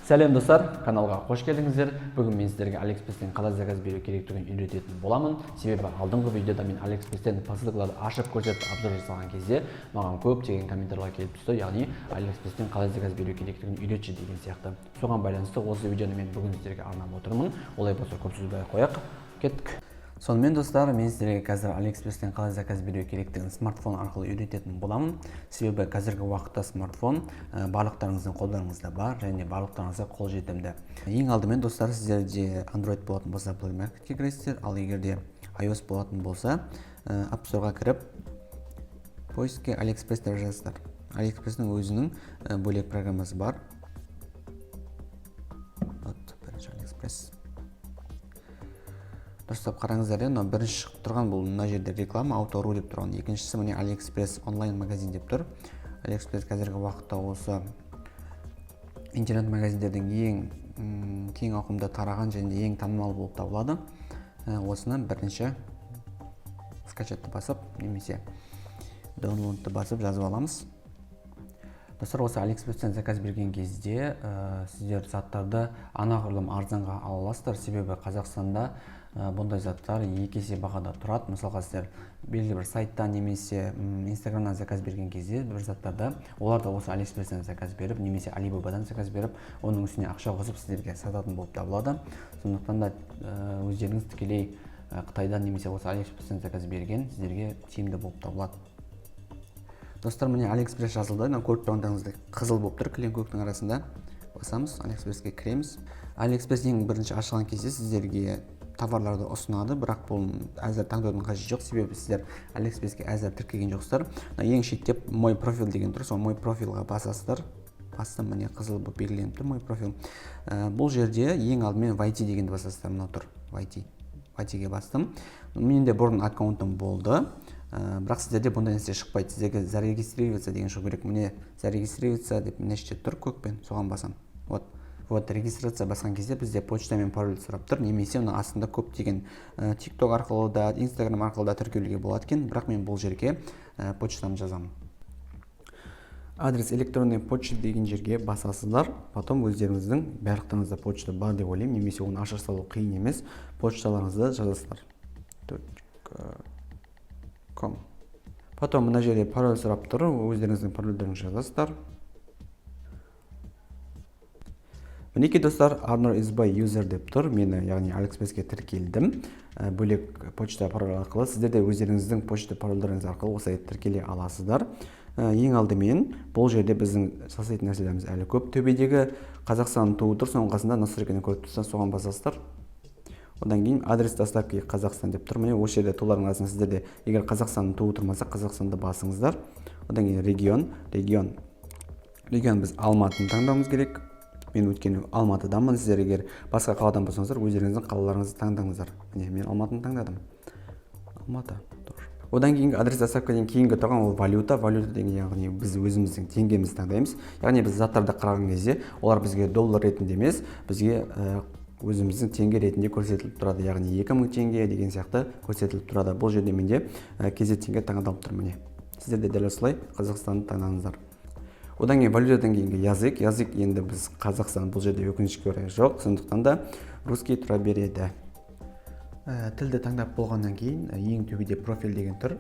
Сәлем, достар! Каналға қош келдіңіздер. Бүгін мен сіздерге Алиэкспресстен қалай заказ беру керектігін үйрететін боламын. Себебі алдыңғы видеода мен Алиэкспресстен посылкаларды ашып көрсетіп, обзор жасаған кезде маған көптеген комментарийлер келіп түсті, яғни Алиэкспресстен қалай заказ беру керектігін үйретші деген сияқты. Соған байланысты осы видеоны мен бүгін сіздерге арнап отырмын. Олай болса, көп созбай ақ қояйық, кеттік. Сонымен, достар, мен сіздерге қазір Алиэкспресстен қалай заказ беру керектігін смартфон арқылы үйрететін боламын. Себебі қазіргі уақытта смартфон барлықтарыңыздың қолдарыңызда бар және барлықтарыңызға қолжетімді. Ең алдымен, достар, сіздерде Android болатын болса, Play Marketке кіресіздер, ал егер де iOS болатын болса, App Storeға кіріп, поискке AliExpress деп жазасыздар. AliExpress'тің өзінің бөлек программасы бар. Вот, бірінші AliExpress. Дұрыстап қараңыздар, иә, мынау бірінші шығып тұрған, бұл мына жерде реклама auto.ru деп тұрған. Екіншісі, міне, AliExpress онлайн магазин деп тұр. AliExpress қазіргі уақытта осы интернет магазиндердің ең кең ауқымда тараған және ең танымал болып табылады. Осыны бірінші скачатьты басып немесе downloadты басып, жазып аламыз. Достар, осы Алиэкспресстен заказ берген кезде сіздер заттарды анағұрлым арзанға ала аласыздар. Себебі Қазақстанда бұндай заттар екі есе бағада тұрады. Мысалға, сіздер белгілі бір сайттан немесе Инстаграмнан заказ берген кезде бір заттарды, олар да осы Алиэкспресстен заказ беріп немесе Алибабадан заказ беріп, оның үстіне ақша қосып, сіздерге сататын болып табылады. Сондықтан да өздеріңіз тікелей Қытайдан немесе осы Алиэкспресстен заказ берген сіздерге тиімді болып табылады. Достар, міне, Алиэкспресс жазылды. Мына көріп тұрғандарыңыздай, қызыл болып тұр кілең көктің арасында. Басамыз, Алиэкспресске кіреміз. Алиэкспресс ең бірінші ашылған кезде сіздерге товарларды ұсынады, бірақ бұл әзір таңдаудың қажеті жоқ, себебі сіздер Алиэкспресске әзір тіркелген жоқсыздар. Мына ең шетте «Мой профиль» деген тұр, сол «Мой профильға» басасыздар. Бастым, міне, қызыл болып белгіленіп тұр «Мой профиль». Бұл жерде ең алдымен «Войти» дегенді басасыздар. Мынау тұр «Войти». «Войтиге» бастым. Менде бұрын аккаунтым болды, бірақ сіздерде бұндай нәрсе шықпайды. Сіздерге «Зарегистрироваться» деген шығу керек. Міне, «Зарегистрироваться» деп мына жерде тұр көкпен, соған басамын. Вот, вот, регистрация басқан кезде бізде почта мен пароль сұрап тұр. Немесе мына астында көптеген TikTok арқылы да, Инстаграм арқылы да тіркелуге болады екен, бірақ мен бұл жерге почтамды жазамын. «Адрес электронной почты» деген жерге басасыздар. Потом өздеріңіздің, барлықтарыңызда почта бар деп ойлаймын немесе оны аша салу қиын емес, почталарыңызды жазасыздар, .com. Потом мына жерде пароль сұрап тұр, өздеріңіздің парольдеріңізді жазасыздар. Мінекей, достар, «Арнұр Избай юзер» деп тұр. Мені, яғни Алиэкспресске тіркелдім бөлек почта пароль арқылы. Сіздер де өздеріңіздің почта парольдеріңіз арқылы осылай тіркеле аласыздар. Ең алдымен бұл жерде біздің жасайтын нәрселеріміз әлі көп. Төбедегі Қазақстан туы тұр, соның қасында настройканы көріп тұрсыздар, соған басасыздар. Одан кейін «Адрес доставки Қазақстан» деп тұр. Міне, осы жерде тулардың арасында сіздерде егер Қазақстанның туы тұрмаса, Қазақстанды басыңыздар. Одан кейін регион. Регион, біз Алматыны таңдауымыз керек. Мен өйткені Алматыданмын. Сіздер егер басқа қаладан болсаңыздар, өздеріңіздің қалаларыңызды таңдаңыздар. Міне, мен Алматыны таңдадым, Алматы тоже. Одан кейінгі адрес доставкадан кейінгі тұрған ол валюта. Валюта деген, яғни біз өзіміздің теңгемізді таңдаймыз. Яғни біз заттарды қараған кезде олар бізге доллар ретінде емес, бізге өзіміздің теңге ретінде көрсетіліп тұрады, яғни 2000 теңге деген сияқты көрсетіліп тұрады. Бұл жерде менде KZ теңге таңдалып тұр. Міне, сіздер де дәл осылай Қазақстанды таңдаңыздар. Одан кейін валютадан кейінгі язык. Язык, енді біз Қазақстан бұл жерде өкінішке орай жоқ, сондықтан да русский тұра береді. Тілді таңдап болғаннан кейін ең төбеде «Профиль» деген тұр.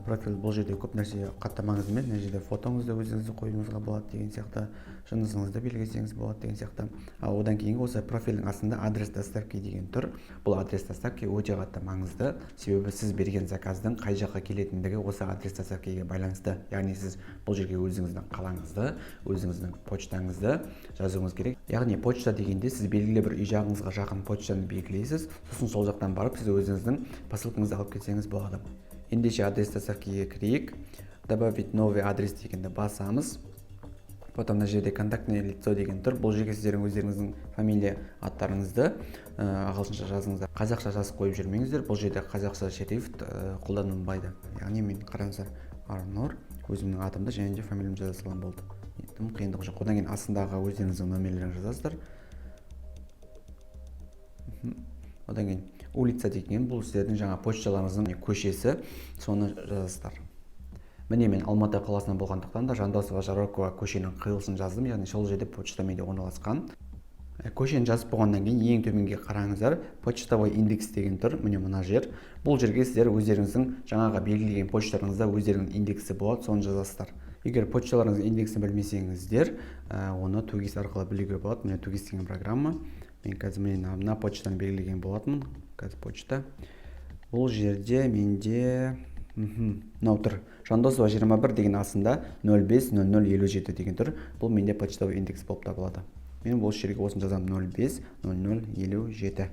Профиль, бұл жерде көп нәрсе қатты маңызды емес. Мына жерде фотоңызды өзіңіздің қоюыңызға болады деген сияқты, жынысыңызды белгілесеңіз болады деген сияқты. Ал одан кейінгі осы профильдің астында «Адрес доставки» деген тұр. Бұл адрес доставки өте қатты маңызды, себебі сіз берген заказдың қай жаққа келетіндігі осы адрес доставкиге байланысты. Яғни сіз бұл жерге өзіңіздің қалаңызды, өзіңіздің почтаңызды жазуыңыз керек. Яғни почта дегенде сіз белгілі бір үй жағыңызға жақын почтаны белгілейсіз, сосын сол жақтан барып, сіз өзіңіздің посылкаңызды алып кетсеңіз болады. Ендеше адрес доставкиге кірейік. «Добавить новый адрес» дегенді басамыз. Потом мына жерде «Контактное лицо» деген тұр. Бұл жерге сіздердің өздеріңіздің фамилия аттарыңызды ағылшынша жазыңыздар, қазақша жазып қойып жүрмеңіздер. Бұл жерде қазақша шрифт қолданылмайды. Яғни мен, қараңыздар, Арнұр, өзімнің атымды және де фамилиямды жаза саламын, болды, тым қиындығы жоқ. Одан кейін астындағы өздеріңіздің номерлеріңізді жазасыздар. Одан кейін «Улица» деген, бұл сіздердің жаңа почталарыңыздың көшесі, соны жазасыздар. Міне, мен Алматы қаласынан болғандықтан да Жандосова, Жарокова көшенің қиылысын жаздым, яғни сол жерде почта менде орналасқан. Көшені жазып болғаннан кейін ең төменге қараңыздар, «Почтовый индекс» деген тұр. Міне, мына жер. Бұл жерге сіздер өздеріңіздің жаңағы белгілеген почталарыңызда өздеріңіздің индексі болады, соны жазасыздар. Егер почталарыңыздың индексін білмесеңіздер, оны 2ГИС арқылы білуге болады. Міне, 2ГИС деген программа. Мен қазір, міне, мына почтаны белгілеген болатынмын. Қазір почта бұл жерде менде мынау тұр, Жандосова 21 деген, астында 050057 деген тұр. Бұл менде почтовый индекс болып табылады. Мен бұл жерге осыны жазамын: 050057.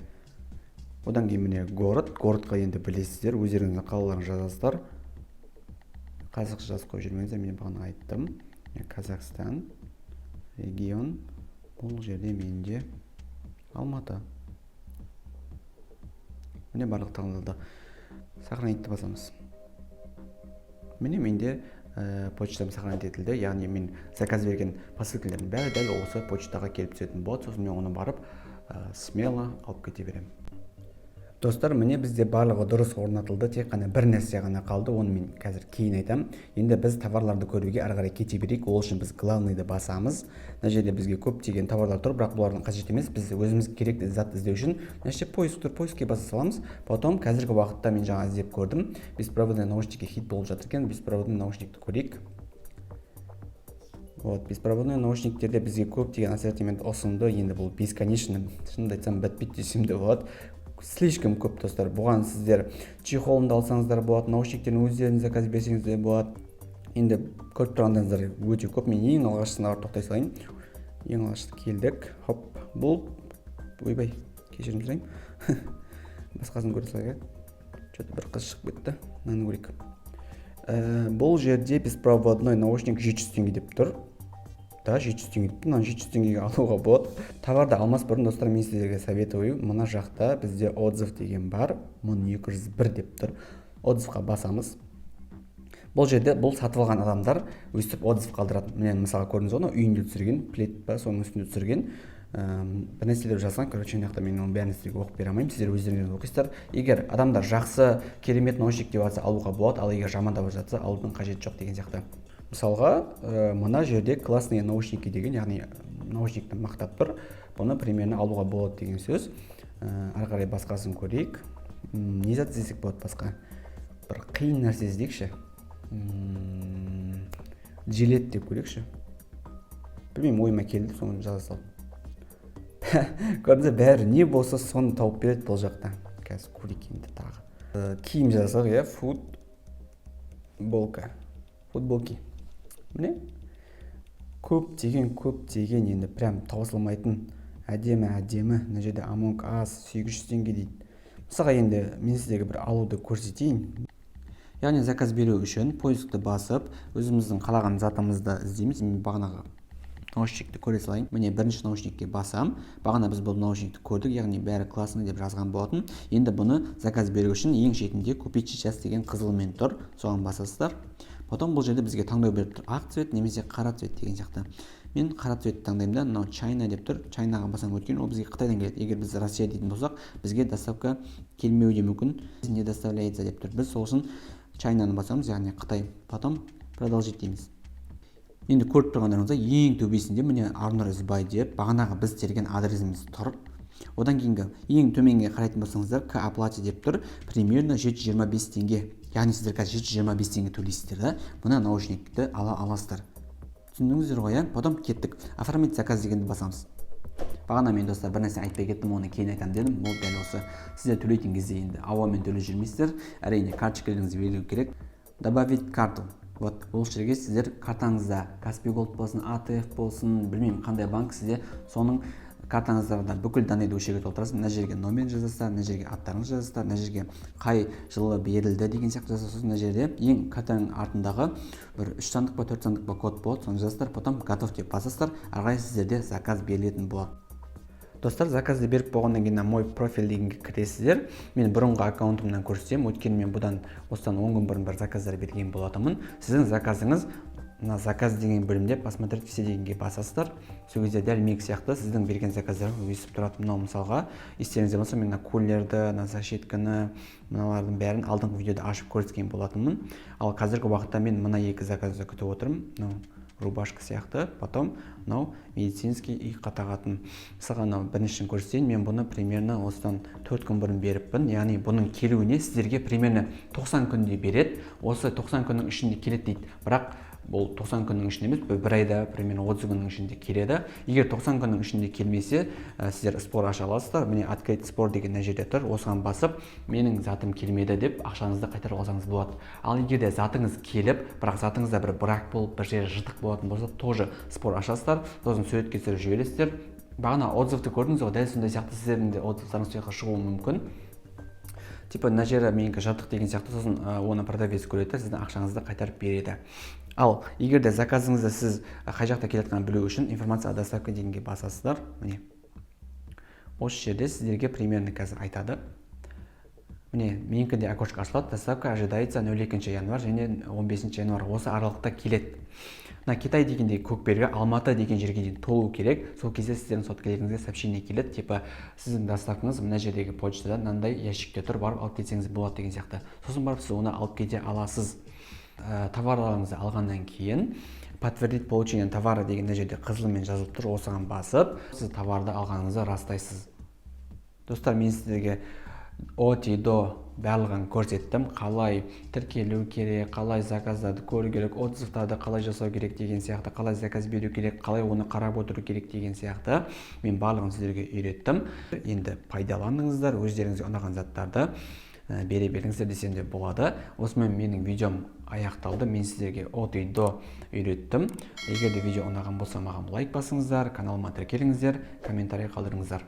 Одан кейін, міне, город. Городқа енді білесіздер, өздеріңіздің қалаларыңызды жазасыздар. Қазақша жазып қойып жүрмеңіздер, мен бағана айттым. Казахстан, регион, бұл жерде менде Алматы. Міне, барлығы таңдалды. Сохранить басамыз. Міне, менде почтам сохранить етілді, яғни мен заказ берген посылкалардың бәрі дәл осы почтаға келіп түсетін болады. Сосын мен оны барып смело алып кете беремін. Достар, міне, бізде барлығы дұрыс орнатылды, тек қана бір нәрсе ғана қалды, оны мен қазір кейін айтамын. Енді біз товарларды көруге ары қарай кете берейік. Ол үшін біз «Главный» ды басамыз. Мына жерде бізге көптеген товарлар тұр, бірақ бұлардың қажет емес. Біз өзіміз керекті затты іздеу үшін мына жерде поиск тұр, поискке баса саламыз. Потом қазіргі уақытта мен жаңа іздеп көрдім, беспроводной наушники хит болып жатыр екен. Беспроводной наушникті көрейік. Вот, беспроводной наушниктерде бізге көптеген ассортимент ұсынды. Енді бұл бесконечно, шынымды айтсам, бітпейді десем де болады, слишком көп, достар. Бұған сіздер чехолын да алсаңыздар болады, наушниктердің өздерін заказ берсеңіз де болады. Енді көріп тұрғандарыңыздар, өте көп. Мен ең алғашқысына барып тоқтай салайын. Ең алғашқы келдік, хоп, бұл, ойбай, кешірім сұраймын, басқасын көре салайық. Иә, че-то бір қыз шығып кетті. Мынаны көрейік. Бұл жерде беспроводной наушник 700 теңге деп тұр да, 700 теңге деп. Мынаны 700 теңгеге алуға болады. Товарды алмас бұрын, достар, мен сіздерге советую: мына жақта бізде «Отзыв» деген бар, 1201 деп тұр. Отзывқа басамыз. Бұл жерде бұл сатып алған адамдар өстіп отзыв қалдырады. Міне, мысалы, көрдіңіз ғой, мынау үйінде түсірген, плед па, соның үстінде түсірген, бір нәрсе деп жазған. Короче, мына жақта мен оның бәрін сіздерге оқып бере алмаймын, сіздер өздеріңіз оқисыздар. Егер адамдар жақсы, керемет наушник деп жатса, алуға болады, ал егер жамандап жатса, алудың қажеті жоқ деген сияқты. Мысалға, мына жерде «Классные наушники» деген, яғни наушникті мақтап тұр. Бұны примерно алуға болады деген сөз. Ары қарай басқасын көрейік. Не зат іздесек болады басқа? Бір қиын нәрсе іздейікші. Жилет деп көрейікші. Білмеймін, ойыма келді, соны жаза салдым. Көрдіңіз бе, бәрі не болса, соны тауып береді бұл жақта. Қазір көрейік енді тағы. Киім жазсақ, иә, футболка, футболки. Міне, көптеген, көптеген, енді прям таусылмайтын әдемі әдемі. Мына жерде Among Us 800 теңге дейді, мысалға. Енді мен сіздерге бір алуды көрсетейін. Яғни заказ беру үшін поискті басып, өзіміздің қалаған затымызды іздейміз. Мен бағанағы наушникті көре салайын. Міне, бірінші наушникке басам. Бағана біз бұл наушникті көрдік, яғни бәрі классный деп жазған болатын. Енді бұны заказ беру үшін ең шетінде «Купить сейчас» деген қызылмен тұр, соған басасыздар. Потом бұл жерде бізге таңдау беріп тұр: ақ цвет немесе қара цвет деген сияқты. Мен қара цветті таңдаймын да, мынау China деп тұр, China ға басамын, өйткені ол бізге Қытайдан келеді. Егер біз Россия дейтін болсақ, бізге доставка келмеуі де мүмкін, «Не доставляется» деп тұр. Біз сол үшін China ны басамыз, яғни Қытай. Потом «Продолжить» дейміз. Енді көріп тұрғандарыңыздай, ең төбесінде, міне, Арнұр Ізбай деп бағанағы біз терген адресіміз тұр. Одан кейінгі ең төменге қарайтын болсаңыздар, «К оплате» деп тұр, примерно 725 теңге. Яғни сіздер қазір 725 теңге төлейсіздер да, мына наушникті ала аласыздар. Түсіндіңіздер ғой, иә? Потом кеттік, «Оформить заказ» дегенді басамыз. Бағана мен, достар, бір нәрсе айтпай кеттім, оны кейін айтамын дедім. Ол дәл осы: сіздер төлейтін кезде енді ауамен төлеп жүрмейсіздер, әрине, карточкаларыңызды белгілеу керек. «Добавить карту», вот бұл жерге сіздер картаңызда Каспи Голд болсын, АТФ болсын, білмеймін, қандай банк сізде, соның картаңыздарда бүкіл данный ды осы жерге толтырасыз. Мына жерге номерін жазасыздар, мына жерге аттарыңызды жазасыздар, мына жерге қай жылы берілді деген сияқты жазасыз. Сосын мына жерде ең картаның артындағы бір үш сандық па, төрт сандық па код болады, соны жазасыздар. Потом «Готов» деп басасыздар. Ары қарай сіздерде заказ берілетін болады. Достар, заказды беріп болғаннан кейін «Мой профиль» дегенге кіресіздер. Мен бұрынғы аккаунтымнан көрсетемін, өйткені мен бұдан, осыдан 10 күн бұрын бір заказдар берген болатынмын. Сіздің заказыңыз мына «Заказ» деген бөлімде, «Посмотреть все» дегенге басасыздар. Сол кезде дәл менікі сияқты сіздің берген заказдарыңыз өсіп тұрады. Мынау, мысалға, естеріңізде болса, мен мына кулерді, мына защитканы, мыналардың бәрін алдыңғы видеода ашып көрсеткен болатынмын. Ал қазіргі уақытта мен мына екі заказды күтіп отырмын. Мынау рубашка сияқты. Потом мынау медицинский, иыққа тағатын. Мысалға, мынау біріншісін көрсетейін. Мен бұны примерно осыдан 4 күн бұрын беріппін, яғни бұның келуіне сіздерге примерно 90 күнде береді. Осы 90 күннің ішінде келеді дейді, бірақ бұл 90 күннің ішінде емес, бір айда, примерно 30 күннің ішінде келеді. Егер 90 күннің ішінде келмесе, сіздер спор аша аласыздар. Міне, «Открыть спор» деген мына жерде тұр. Осыған басып, менің затым келмеді деп, ақшаңызды қайтарып алсаңыз болады. Ал егер де затыңыз келіп, бірақ затыңызда бір брак болып, бір жері жыртық болатын болса, тоже спор ашасыздар, сосын суретке түсіріп жібересіздер. Бағана отзывты көрдіңіз ғой, дәл сондай сияқты сіздердің де отзывтарыңыз сол жаққа шығуы мүмкін, типа мына жері менікі жыртық деген сияқты. Сосын оны продавец көреді да, сіздің ақшаңызды қайтарып береді. Ал егер де заказыңызды сіз қай жақта келе жатқанын білу үшін «Информация о доставке» дегенге басасыздар. Міне, осы жерде сіздерге примерно қазір айтады. Міне, менікінде окошко ашылады: доставка ожидается 02 январь және 15 январь, осы аралықта келеді. Мына Китай дегендегі көк белгі Алматы деген жерге дейін толу керек. Сол кезде сіздердің соткалеріңізге сообщение келеді, типа сіздің доставкаңыз мына жердегі почтада мынандай ящикте тұр, барып алып кетсеңіз болады деген сияқты. Сосын барып сіз оны алып кете аласыз. Товарларыңызды алғаннан кейін «Подтвердить получение товара» деген мына жерде қызылмен жазылып тұр. Осыған басып, сіз товарды алғаныңызды растайсыз. Достар, мен сіздерге от и до барлығын көрсеттім: қалай тіркелу керек, қалай заказдарды көру керек, отзывтарды қалай жасау керек деген сияқты, қалай заказ беру керек, қалай оны қарап отыру керек деген сияқты. Мен барлығын сіздерге үйреттім. Енді пайдаланыңыздар, өздеріңізге ұнаған заттарды бере беріңіздер десем де болады. Осымен менің видеом аяқталды. Мен сіздерге от и до үйреттім. Егер де видео ұнаған болса, маған лайк басыңыздар, каналыма тіркеліңіздер, комментарий қалдырыңыздар.